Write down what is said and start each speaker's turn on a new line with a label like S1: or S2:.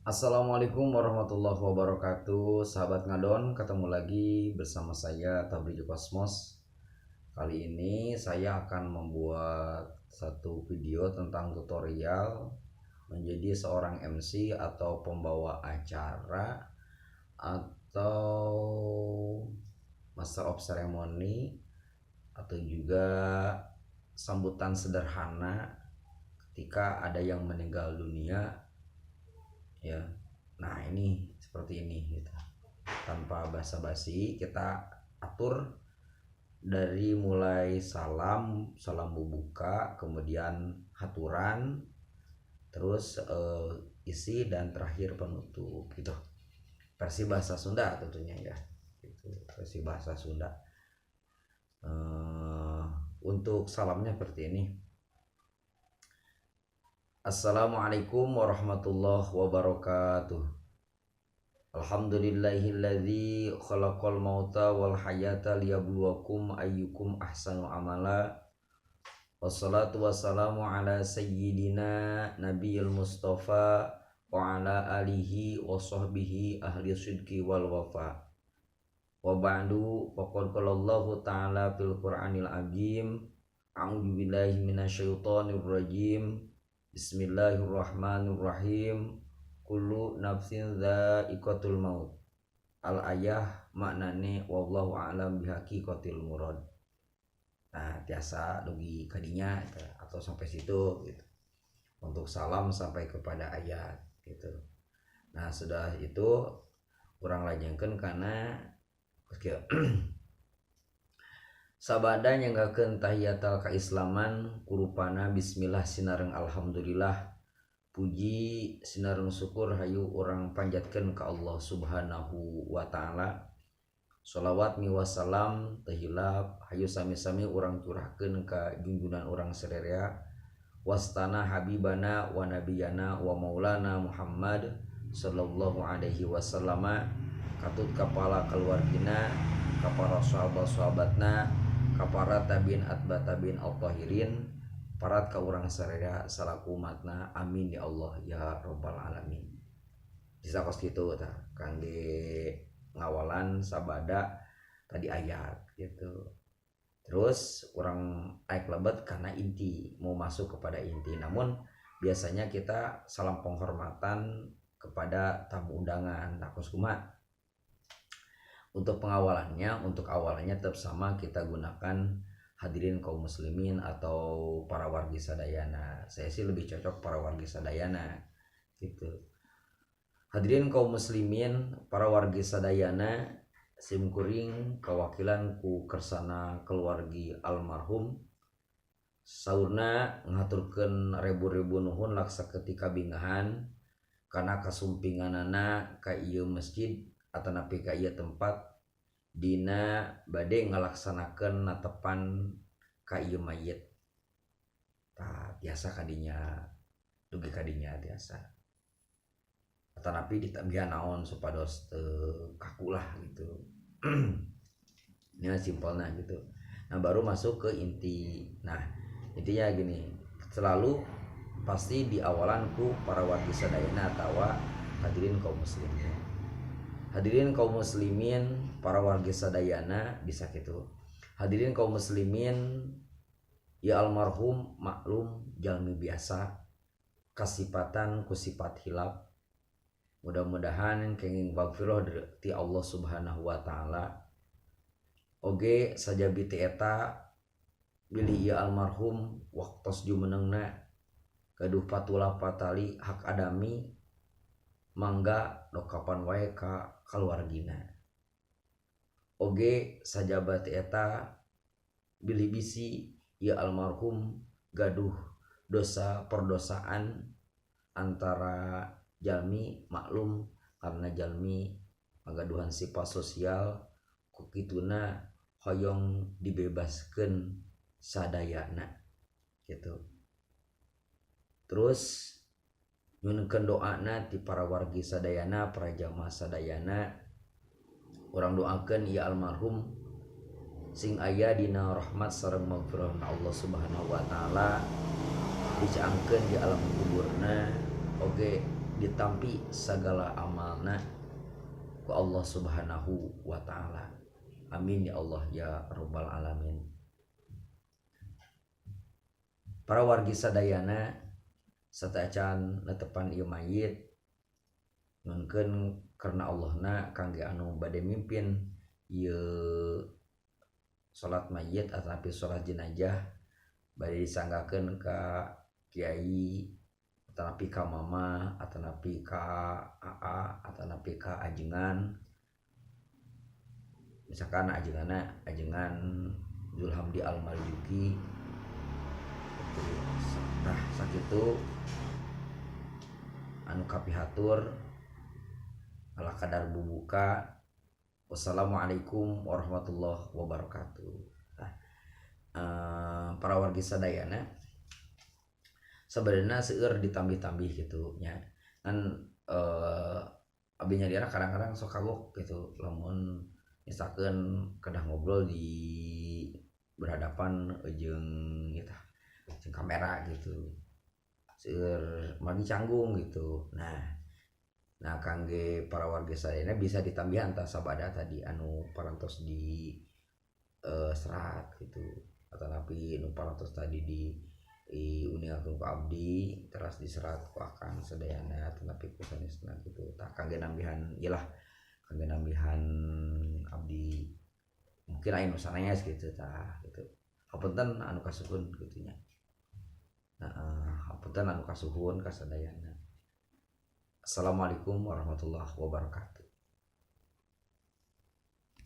S1: Assalamualaikum warahmatullahi wabarakatuh. Sahabat Ngadon, ketemu lagi bersama saya Tabriju Kosmos. Kali ini saya akan membuat satu video tentang tutorial menjadi seorang MC atau pembawa acara atau master of ceremony atau juga sambutan sederhana ketika ada yang meninggal dunia ya. Nah, ini seperti ini gitu. Tanpa basa-basi kita atur dari mulai salam, salam bubuka, kemudian haturan, terus isi dan terakhir penutup gitu. Versi bahasa Sunda tentunya ya. Gitu, versi bahasa Sunda. Untuk salamnya seperti ini. Assalamualaikum warahmatullahi wabarakatuh. Alhamdulillahilladzi khalaqal mauta wal hayata liyabluwakum ayyukum ahsanu amala. Wassalatu wassalamu ala sayyidina nabiyil mustafa wa ala alihi wa sahbihi ahli sidqi wal wafa. Wa ba'du, faqad qala Allahu ta'ala fil Qur'anil azim. A'udzu billahi minasyaitonir rajim. Bismillahirrahmanirrahim. Kullu nafsin dha'iqatul maut. Al ayah maknane wallahu a'lam bihaqiqatil murad. Nah, tiasa dugi kadinya atau sampai situ gitu. Untuk salam sampai kepada ayat gitu. Nah, sudah itu kurang lajengkeun karena sabada nyanggakeun tahiyatal kaislaman kurupana bismillah sinareng alhamdulillah puji sinareng syukur hayu urang panjatkeun ka Allah Subhanahu wa taala. Sholawat miwasalam teu hilap hayu sami-sami urang curahkeun ka junjunan urang sararea wastana habibana wa nabiyana wa maulana Muhammad sallallahu alaihi wasallama katut kapala keluargina ka para sahabat-sahabatna ka para tabiin atba tabiin al-tahirin parat ka urang sararea salaku umatna amin ya Allah ya rabbal alamin. Bisa kos kitu tah kangge ngawalan sabada tadi ayat gitu. Terus urang aek lebet karena inti mau masuk kepada inti, namun biasanya kita salam penghormatan kepada tamu undangan. Nah, kos kumaha? Untuk pengawalannya, untuk awalannya tetap sama kita gunakan hadirin kaum muslimin atau para wargi sadayana. Saya sih lebih cocok para wargi sadayana gitu. Hadirin kaum muslimin, para wargi sadayana, simkuring kawakilan ku kersana keluargi almarhum saurna ngaturkeun rebu-rebu nuhun laksa ketika bingahan karena kasumpinganana ka ieu masjid atanapi ka ieu tempat dina bade ngalaksanakeun natepan ka ieu mayit. Tah tiasa kadinya dugi kadinya tiasa atanapi ditambihan naon supados teu kaku lah gitu. Ini simpelna gitu. Nah, baru masuk ke inti. Nah, intinya gini, selalu pasti di awalan ku para wargi sadayana atawa hadirin kaum muslimin. Hadirin kaum muslimin, para wargi sadayana bisa gitu. Hadirin kaum muslimin, ya almarhum maklum jalmi biasa kasipatan ku sifat hilap. Mudah-mudahan kenging magfirah ti Allah Subhanahu wa taala. Oge sajabi ti eta bilih ieu almarhum waktos jumenengna gaduh patula patali hak adami mangga dokapan wae ka kaluargina. Oge sajaba ti eta bilih bisi ieu almarhum gaduh dosa perdosaan antara jalmi maklum karena jalmi pagaduhan sifat sosial kukituna hoyong dibebaskeun sadayana gitu. Terus nyunkeun doana ti para wargi sadayana, para jamaah sadayana, urang doakeun ieu almarhum sing aya dina rahmat sareng magfirah Allah Subhanahu wa taala, dicaangkeun di alam kuburna oge Ditampi sagala amalna ku Allah Subhanahu wa taala. Amin ya Allah ya rabbal alamin. Para wargi sadayana sateuacan netepan ieu mayit nunkeun karena Allahna kangge anu bade mimpin ieu salat mayit ataupun salat jenazah bade disanggakeun ka kiai atanapi ka mama atanapi ka aa atanapi ka ajengan, misalkan ajenganna ajengan Zulhamdi Al-Marzuki. Tah sakitu anu kapihatur ala kadar bubuka. Wassalamualaikum warahmatullahi wabarakatuh. Nah, para wargi sadayana sebenarnya seueur ditambih-tambih gitu nya kan, abdi nyalira kadang-kadang sok kagok gitu lamun misalkan kedah ngobrol di berhadapan jeung eta jeung kamera gitu, seueur mani canggung gitu. Nah kangge para warga sadayana bisa ditambihan tah sabada tadi anu parantos di serat gitu atanapi nu parantos tadi di uningakeun ku abdi teras diserat ku akang sadayana atanapi ku sanesna gitu. Tah kangge nambihan ieu lah, kangge nambihan abdi mungkin aya nu sanes gitu tah gitu. Hapunten anu kasuhun kitu nya. Heeh, hapunten anu kasuhun ka sadayana. Assalamualaikum warahmatullahi wabarakatuh.